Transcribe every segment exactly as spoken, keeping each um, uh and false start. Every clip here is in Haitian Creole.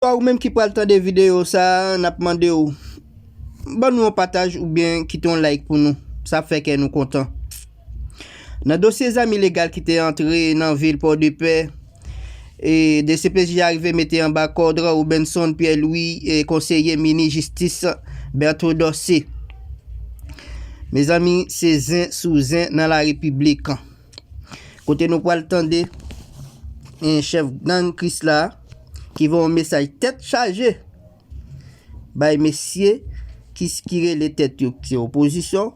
Ou menm ki pral tande videyo sa a, n ap mande w, ban nou yon pataj oubyen kite yon like pou nou. Sa ap fè kè nou kontan. Nan dosye zam ilegal ki te antre nan vil Pòdepè, e D C P J a rive mete anba kòd Robenson Pierre Louis, e konseye minis jistis Berto Dorcé. Mezanmi, se zen sou zen nan la repiblik. Kote nou pral tande, e, chèf gang Krisla ki voye yon mesaj tèt chaje bay mesye ki, ki rele tèt yo ki se opozisyon,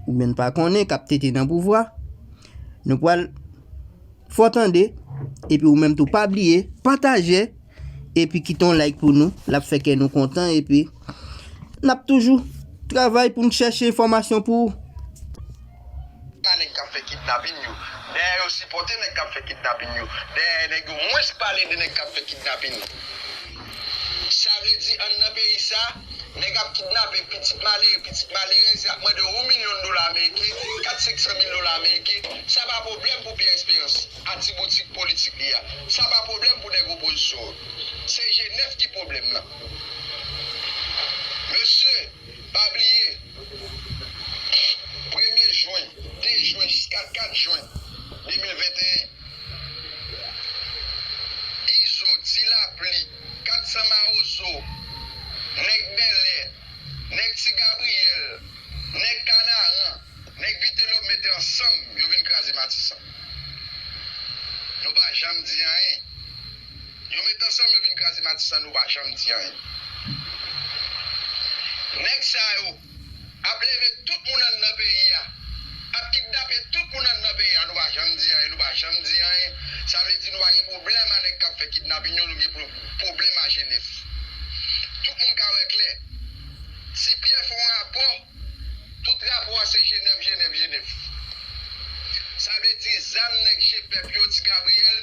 oubyen n pa konnen, k ap tete nan pouvwa. Nou pral fè w tande, epi ou menm tou pa bliye, pataje, epi kite yon like pou nou, l ap fè kè nou kontan, epi n ap toujou travay pou n chèche enfòmasyon pou ou. Pa nèg k ap fè kidnapin yo. Dèyè yo sipòte nèg k ap fè kidnapin yo. Dèyè nèg yo mwens pale de nèg k ap fè kidnapin. Sa vle di anndan peyi sa, nèg ap kidnape pitit malere, pitit malerèz, y ap mande yon milyon dola ameriken, kat senk san mil dola ameriken. Sa pa pwoblèm pou Pierre Espérance ak ti boutik politik li a. Sa pa pwoblèm pou nèg opozisyon an. Se G nèf ki pwoblèm nan. Mesye, pa bliye, premye jen, de jen jiska kat jen de mil venteyen, Izo, Ti Lapli, Kat San Mawozo, Nèg Bèlè, Nèg Ti Gabriyèl, Nèg Kanaran, Nèg Vitelòm mete ansanm, yo vin kraze Matisan. Nou pa janm di anyen. Yo met ansanm, yo vin kraze Matisan, nou pa janm di anyen. Nèg sa yo ap leve tout moun anndan peyi a, ap kidnape tout moun anndan peyi a, nou pa janm di anyen, nou pa janm di anyen. Sa vle di nou pa gen pwoblèm a nèg k ap fè kidnapin yo, nou gen pwo- pwoblèm a G nèf. Tout moun ka wè klè. Ti Pyè fè yon rapò, tout rapò a se G nèf, G nèf, G nèf. Sa vle di zam nèg G pèp yo, Ti Gabriyèl,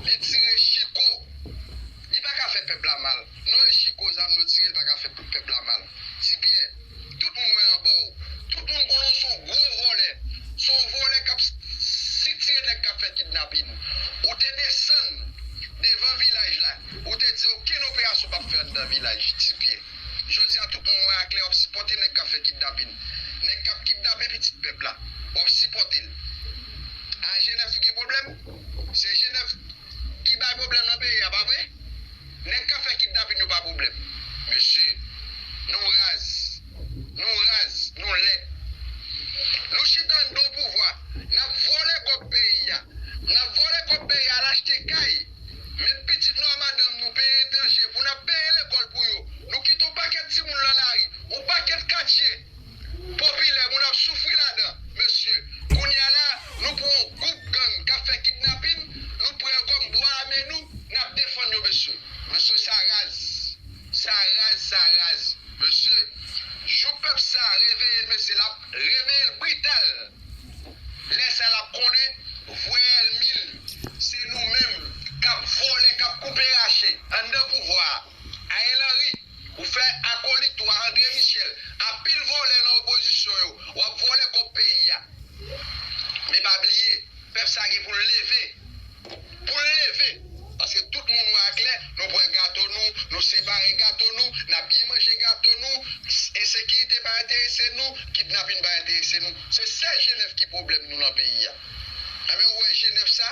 li tire chiko. Li pa ka fè pèp la mal. Non, e chiko zam yo tire, li pa ka fè pèp la mal. Ti Pyè, tout moun wè anba w. Tout moun konnen w se yon gwo vòlè. Se yon vòlè k ap sitire nèg k ap fè kidnapin. Ou te desann devan vilaj la. Ou te di okenn operasyon p ap fè anndan vilaj, Ti Pyè. Jodi a, tout moun wè aklè w ap sipòte nèg k ap fè kidnapin. Nèg k ap kidnape pitit pèp la, w ap sipòte l. A G nèf ki gen pwoblèm? Se G nèf ki bay pwoblèm nan peyi a, pa vre? Nèg k ap fè kidnapin yo pa pwoblèm. Mesye, nou raz. Nou raz, nou lèd. Nou chita anndan yon pouvwa. N ap vòlè kòb peyi a. N ap vòlè kòb peyi a, al achte kay. Met pitit nou ak madanm nou peyi etranje pou n ap peye lekòl pou yo. Nou kite yon pakèt timoun nan lari, yon pakèt katye popilè, moun ap soufri ladan, mesye. Kounye a la, nou pran yon gwoup gang k ap fè kidnapin, nou pran yo kòm bwa ame nou, n ap defann yo, mesye. Mesye, sa raz. Sa raz, sa raz. Mesye, jou pèp sa reveye l, mesye, l ap reveye l brital. Lè sa l ap konnen, vwèl mil, se nou menm k ap vòlè, k ap koupe rache anndan pouvwa a. Ariel Henry, ou fè akolit ou a André Michel, anpil vòlè nan opozisyon yo, w ap vòlè kòb peyi a. Men pa bliye, pèp sa gen pou l leve. Pou l leve. Paske tout moun wè aklè, nou pran gato nou, nou separe gato nou, n ap byen manje gato nou, ensekirite pa enterese nou, kidnapin pa enterese nou. Se sèl G nèf ki pwoblèm nou nan peyi a. Enben, ou wè G nèf sa?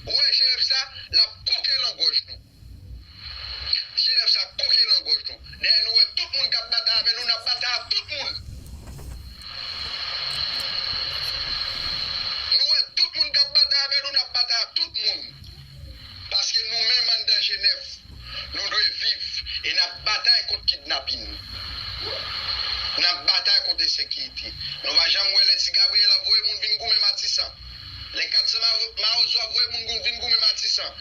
Ou wè G nèf sa? L ap koke nan gòj nou. G nèf sa koke nan gòj nou. Dèyè nou wè tout moun k ap batay avè nou, n ap batay ak tout moun. Nou wè tout moun k ap batay avè nou, n ap batay ak tout moun. Paske nou menm anndan G nèf, nou dwe viv e n ap batay kont kidnapin. N ap batay kont ensekirite. Nou pa janm wè lè Ti Gabriyèl ap voye moun vin goumen Matisan. Lè Kat San Mawozo ap voye moun vin goumen Matisan.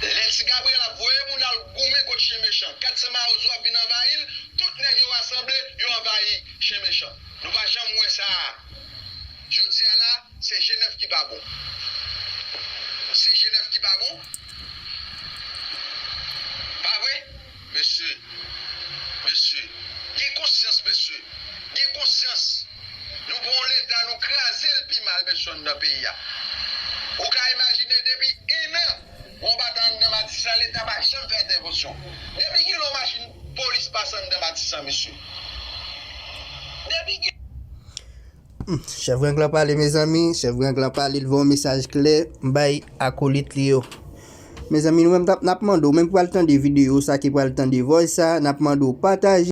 Lè Ti Gabriyèl ap voye moun al goumen kont chen mechan. Kat San Mawozo ap vin anvayi l, tout nèg yo rasanble, yo anvayi chen mechan. Nou pa janm wè sa a. Jodi a la, se G nèf ki pa bon. Se G nèf ki pa bon. Pa vre? Mesye, mesye, gen konsyans, mesye. Gen konsyans. Nou pran yon leta, nou kraze l pi mal, mesye, anndan peyi a. Ou ka imajine depi en an, yon Pase anndan Matisan, mesye. Depi gen Hmm, Chèf gang lan pale, mezanmi. Chèf gang lan pale, l voye yon mesaj klè bay akolit li yo. Mezanmi, nou menm n ap mande w, menm ki pral tande videyo sa, ki pral tande voice sa, n ap mande w pataje.